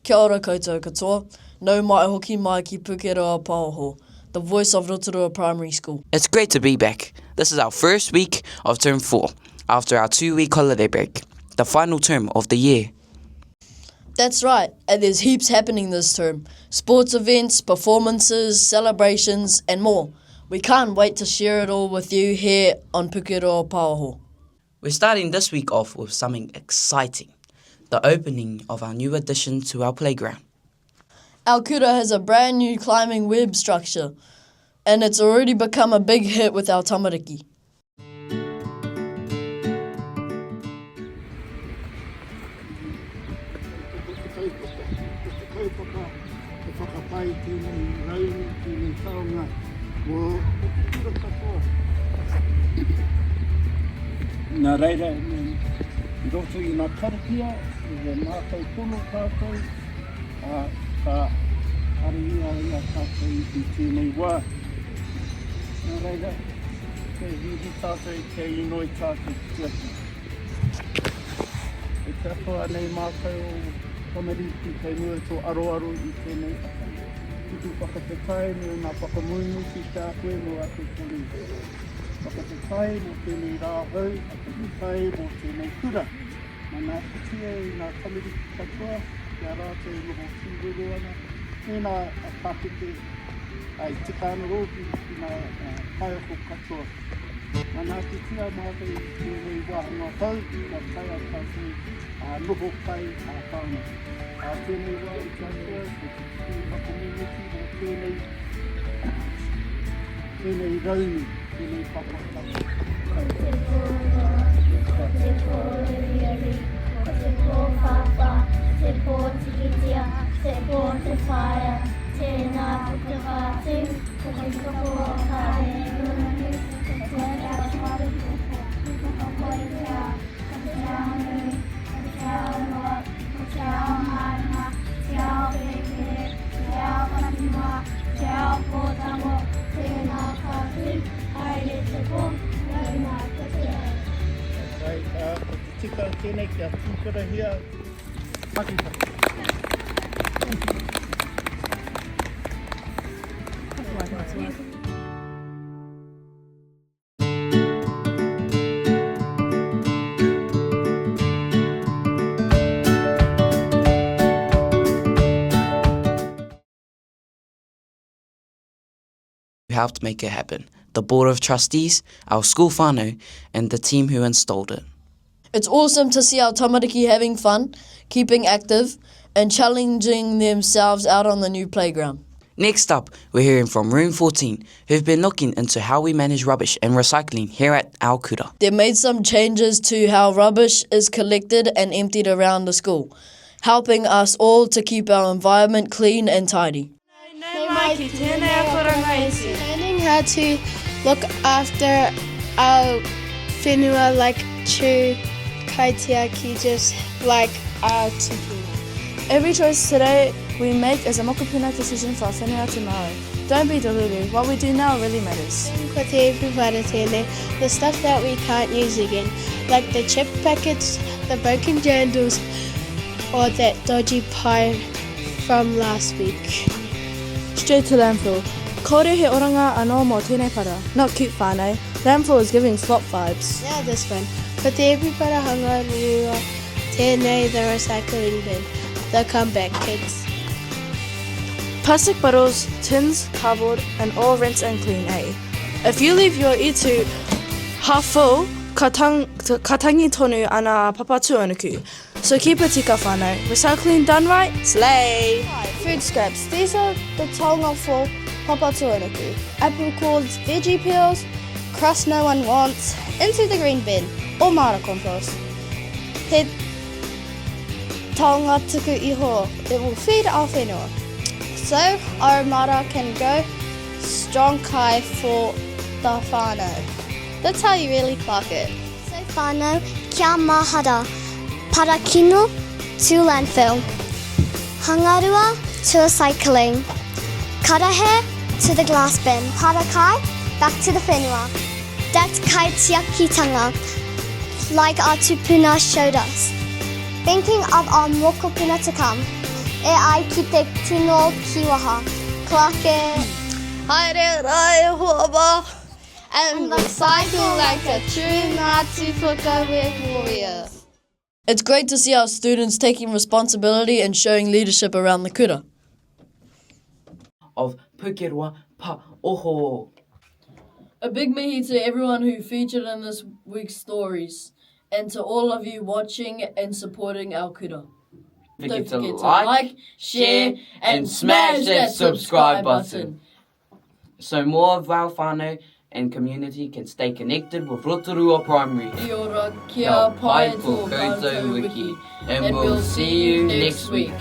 Kia ora koutou katoa, nau mai hoki mai ki Pukeroa Paoho, the voice of Rotorua Primary School. It's great to be back. This is our first week of term 4 after our two-week holiday break, the final term of the year. That's right, and there's heaps happening this term. Sports events, performances, celebrations, and more. We can't wait to share it all with you here on Pukeroa Paoho. We're starting this week off with something exciting, the opening of our new addition to our playground. Our kura has a brand new climbing web structure, and it's already become a big hit with our tamariki. Ko te kaupapa, ko te kaupapa e whakapai tēnei rauru, tēnei taonga mō te kura katoa. Nā reira, i roto i ngā karakia, e mātau pono tātou, ā, ka arahia i a tātou i tēnei wā. Nā reira, kia hīri tātou, kia inoi tātou ki te Atua. E te Atua nei mātou o tamariki kei mua i tō aroaro i tēnei ata. Tuku whakawhetai mō ngā whakamoemiti ki a koe mō ake tonu. Whakawhetai mō tēnei rā hou, whakawhetai mō tēnei kura. Manaakitia i ngā tamariki katoa ki a rātou e noho tūroro ana, mēnā a pakeke, ai tika ana rōpū ki ngā kaiako katoa. Manaakitia mātou i tēnei wāhanga hou kia taea tātou a noho pai a whānau. Ā tēnei wā i te Atua, ko te tuku whakamimiti mō tēnei, tēnei raunu, tēnei papa tapu. Ko te pō roa, ko te pō ririari, ko te pō whāwhā, te pō tikitia, te pō te whaea, tēnā puka whātū, ko te toko o Kāreruanu, ko te Rāwhiti, ko te Koitea, ko te ao nui, ko te ao roa, ko te ao mārama, te ao pēpere, te ao whakimoa, te ao pōtango, tēnā ka tū, haere te pō, nau mai ko te ao. Right, uh, ko te tika tēnei kia tūwherahia pakipaki. helped make it happen the Board of Trustees, our school whānau, and the team who installed it. It's awesome to see our tamariki having fun, keeping active, and challenging themselves out on the new playground. Next up, we're hearing from Room 14, who've been looking into how we manage rubbish and recycling here at our kura. They've made some changes to how rubbish is collected and emptied around the school, helping us all to keep our environment clean and tidy. Learning how to look after our whenua like true kaitiaki, just like our tupuna. Every choice today we make is a mokopuna decision for our whenua tomorrow. Don't be delulu, what we do now really matters. Ko te ipu tēnei, the stuff that we can't use again, like the chip packets, the broken jandals, or that dodgy pie from last week. Straight to landfill. Kore he oranga anō mō tēnei para. Not cute whānau. Landfill is giving flop vibes. Now this one. Ko te ipu para hanga rua tēnei the recycling bin. The comeback kids. Plastic bottles, tins, cardboard, and all rinse and clean, eh? If you leave your itu half full, ka, tang, ka tangi tonu ana Papatūānuku. So keep it tika whānau. Recycling done right, slay! Food scraps. These are the taonga for Papatūānuku. Apple cores, veggie peels, crust no one wants, into the green bin, or mara compost. He taonga tuku iho. It will feed our whenua. So our mara can go strong kai for the whānau. That's how you really clock it. So whānau, kia mahara. Parakino to landfill. Hangarua to recycling. Karahe to the glass bin. Parakai back to the whenua. That's kaitiakitanga, like our tupuna showed us. Thinking of our mokopuna to come. E ai ki te tino kiwaha. Klake. Haere rā e hoa mā. And recycle like a true Ngāti Whakaue warrior. It's great to see our students taking responsibility and showing leadership around the kura. Of Pukeroa Pa Oho. A big mihi to everyone who featured in this week's stories and to all of you watching and supporting our kura. Don't forget to like, share, and smash that subscribe button. So more of our whānau and community can stay connected with Rotorua Primary. Kia ora, kia pai tō koutou wiki, and we'll see you next week.